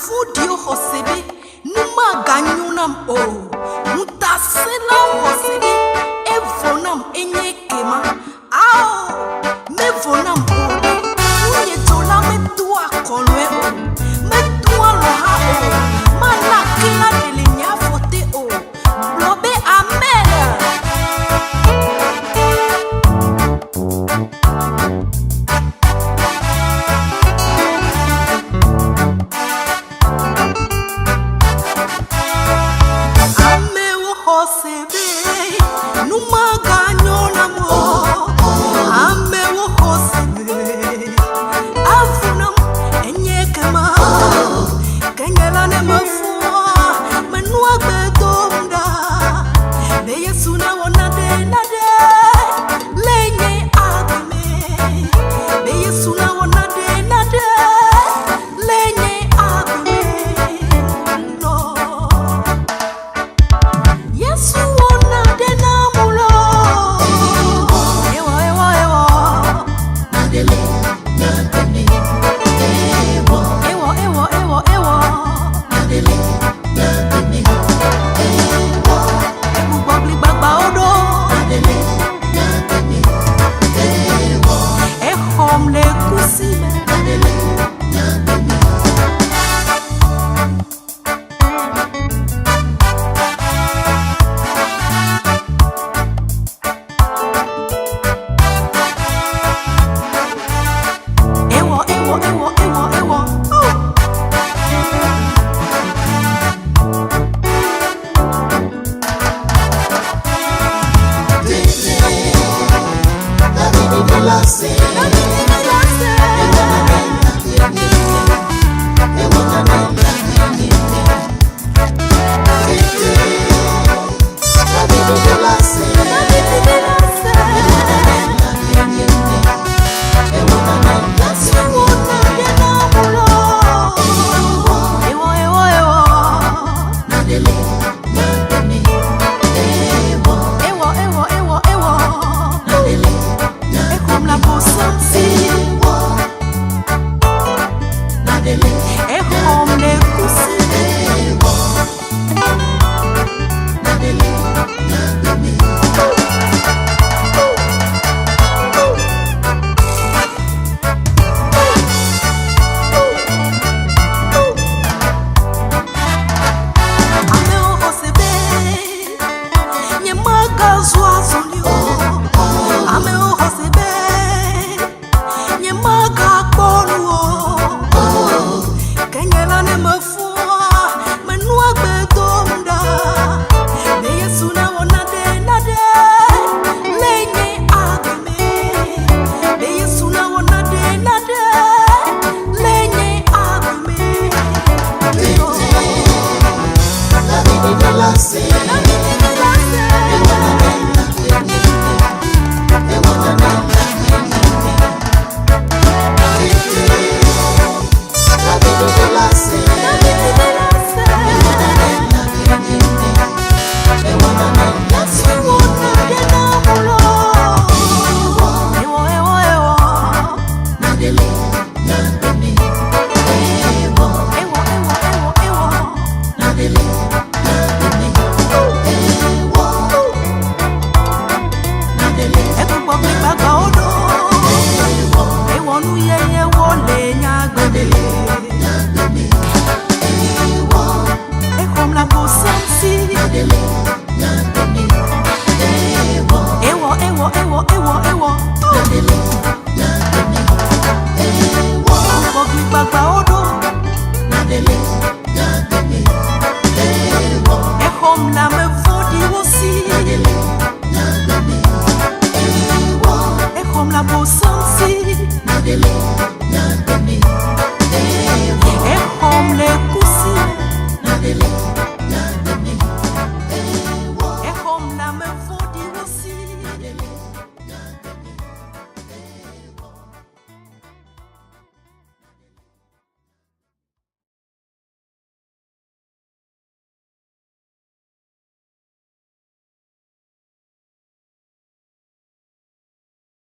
vɔ̃ɖiwo xɔ se be nu maganyo nam o. Ŋutasẽlawo xɔ se be evɔ nam enye ekema. Ao, mevɔ nam o ɖe. Nunye dzɔla medoa akɔlɔ̃e o. Medoa alɔ hã o. Mana ke naɖe le nye afɔ te o. Gblɔ be amen. Amewo xɔ se be nu maganyo nam o. Amewo xɔ se be avɔ nam enye ekema. Ke nye la ne mefɔa, menɔa gbe dom ɖa be Yesu nawɔ nane nane le nye agbe me. Be Yesu nawɔ nane nane le nye agbe me. Lɔ. Yesu wɔ nane nam lɔ. Ewɔ, ewɔ, ewɔ. Ewɔ, ewɔ, ewɔ, ewɔ. Egbugbɔ gli gbagbawo ɖo. Exɔm le ku si me. Ewɔ, ewɔ, ewɔ, ewɔ, ewɔ. Oh. Ewɔ, ewɔ, ewɔ. Ewɔ, ewɔ, ewɔ, ewɔ. Exɔm le abosam si. Exɔm le ku si me. Amewo xɔ se be nyemagazɔ azɔli o. Amewo xɔ se be nyemagakpɔ nu o. Ke nye la ne mefɔa, menɔa gbe dom ɖa be Yesu nawɔ nane nane le nye agbe me. Be Yesu nawɔ nane nane le nye agbe me. Ewɔ, ewɔ, ewɔ. Ewɔ, ewɔ, ewɔ, ewɔ. Egbugbɔ gli gbagbawo ɖo. Ewɔ nu yeyewo le nye agbe me. Exɔm le abosam si. Ewɔ, ewɔ, ewɔ, ewɔ, ewɔ. Gbugbɔ gli gbagbawo